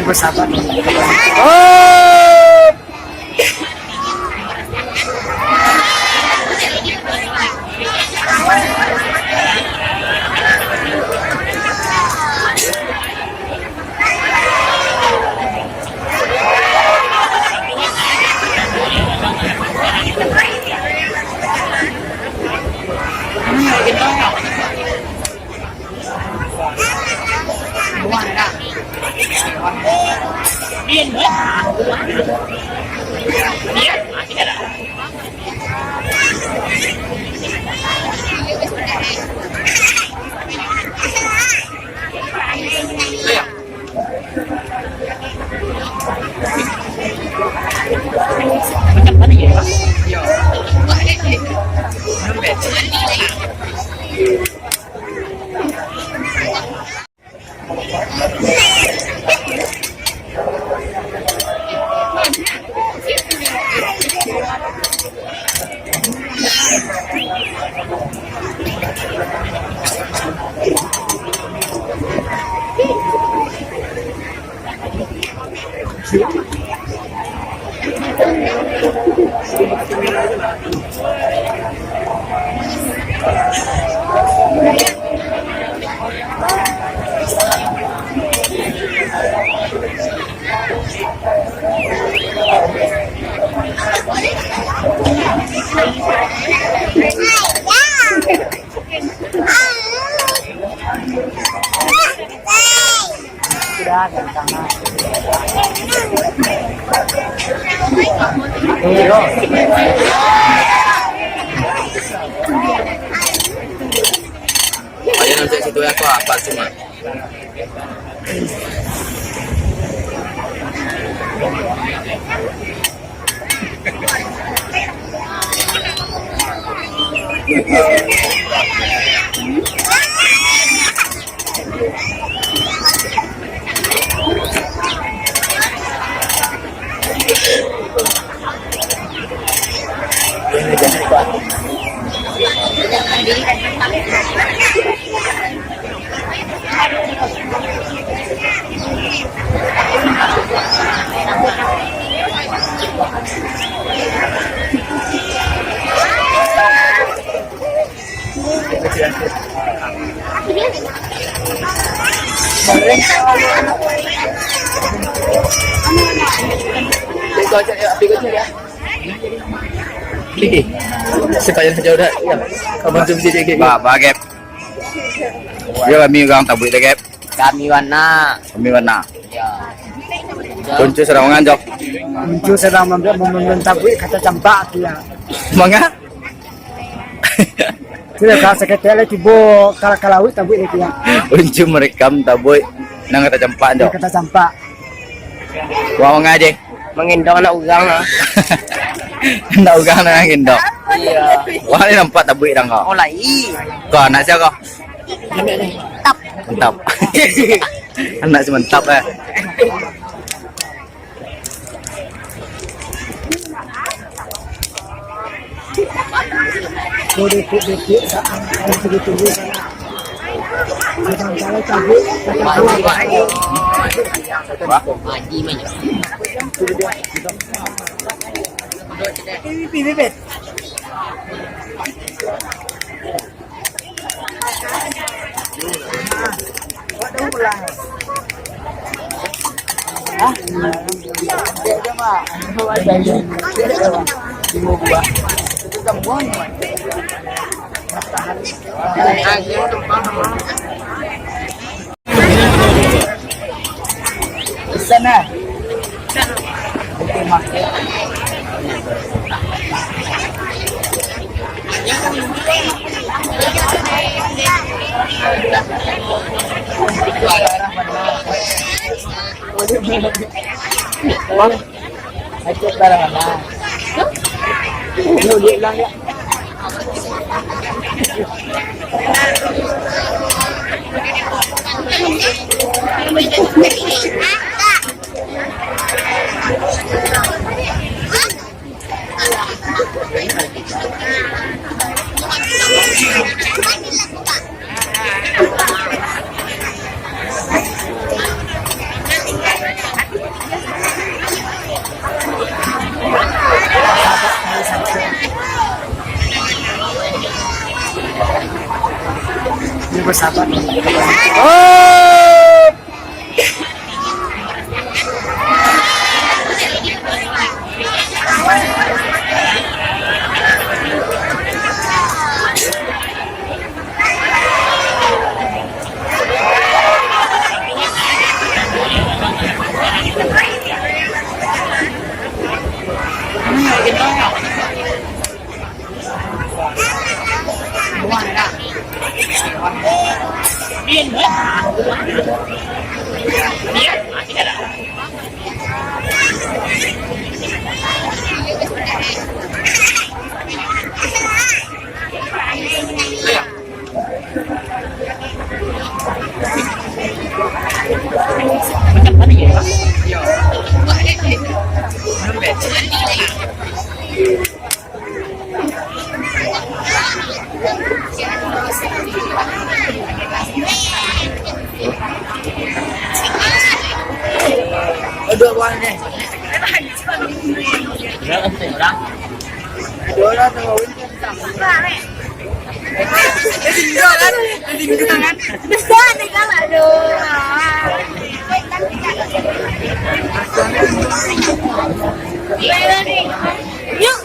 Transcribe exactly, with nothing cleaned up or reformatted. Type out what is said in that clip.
Oh! Ayo, nanti situ ya, kau apa cuma? Oke, oke. Saya tanya saja udah. Ya. Abang tu bisa jaga. Ba, ba, Gap. Yo, kami urang Tabuik dah, Gap. Kami Wana. Kami Wana. Ya. Kuncu sadang manganjok. Kuncu sadang mambia, mambia Tabuik ka tacampak tu ya. Manga? Sudah ka saketek lai tibo ka, ka lauik Tabuik lai tu ya. Kuncu marekam Tabuik nan ka tacampak, Jok. Ka tacampak. Wah, manga je. Mangendong anak urang lah. Anak urang nan mangendong. Iya. Wah, ni nampak Tabuik dang kau. Oh, lai. Kau anak siapa kau? Tap. Mantap. Anak si mantap, eh. Di sana. Oke, Mas. Bang. Macet barang mana? Ini udah hilang ya. Oh! Aduh, buang ni. Aduh, orang tu. Besar ni, kalah, aduh. Yuk.